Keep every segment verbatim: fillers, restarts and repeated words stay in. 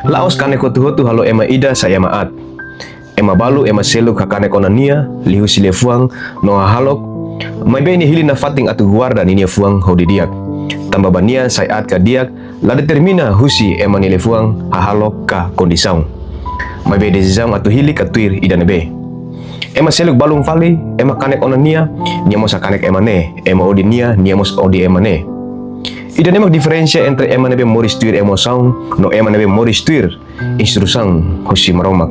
La'ós kanek hotu-hotu halo ema ida sai ema aat. Ema balu ema seluk hakanek ona nia, liuhusi liafuan no hahalok, maibé nia hili nafatin atu guarda ninia fuan ho di'ak. Tanba ba nia sai aat ka di'ak, la determina husi ema nia liafuan, hahalok ka kondisaun. Maibé desizaun atu hili ka tuir ida-ne'ebé. Ema seluk balun fali, ema kanek ona nia, nia mós hakanek ema ne'e, ema odi nia, nia mós odi ema ne'e. Ida-ne'e mak diferensa entre ema ne'ebé moris tuir emosaun no ema ne'ebé moris tuir instrusaun husi Maromak.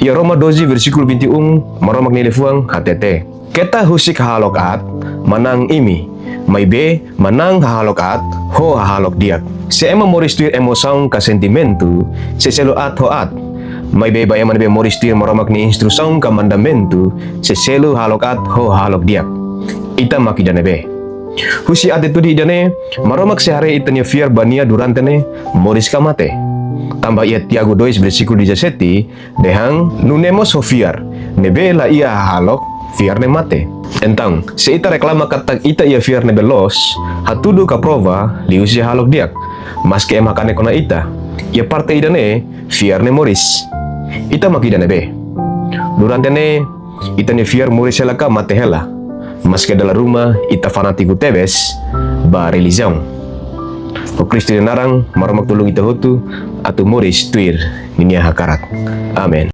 Iha Roma doze versíkulu vinte e um, Maromak nia liafuan hatete: Keta husik hahalok aat manán imi, maibé manán hahalok aat ho hahalok di'ak. Se ema moris tuir emosaun ka sentimentu, sei selu aat ho aat. Maibé ba ema ne'ebé moris tuir Maromak nia instrusaun ka mandamentu, sei selu hahalok aat ho hahalok di'ak. Ita mak ida-ne'ebé. Husi atitude ida-ne'e, Maromak sei haree ita-nia fiar ba nia durante ne'e, moris ka mate. Tanba iha Tiago dois versíkulu dezassete, dehan: Nune'e mós ho fiar ne'ebé la iha hahalok, fiar ne'e mate. Entaun, se ita reklama katak ita iha fiar ne'ebé loos, hatudu ka prova liuhusi hahalok di'ak, maske ema hakanek ona ita, iha parte ida-ne'e, fiar ne'e moris. Ita mak ida-ne'ebé. Durante ne'e, ita-nia fiar moris hela ka mate hela, maske dala ruma ita fanátiku tebes ba relijiaun. Ho Kristu nia naran, Maromak tulun ita hotu atu moris tuir ninia hakarak. Amen.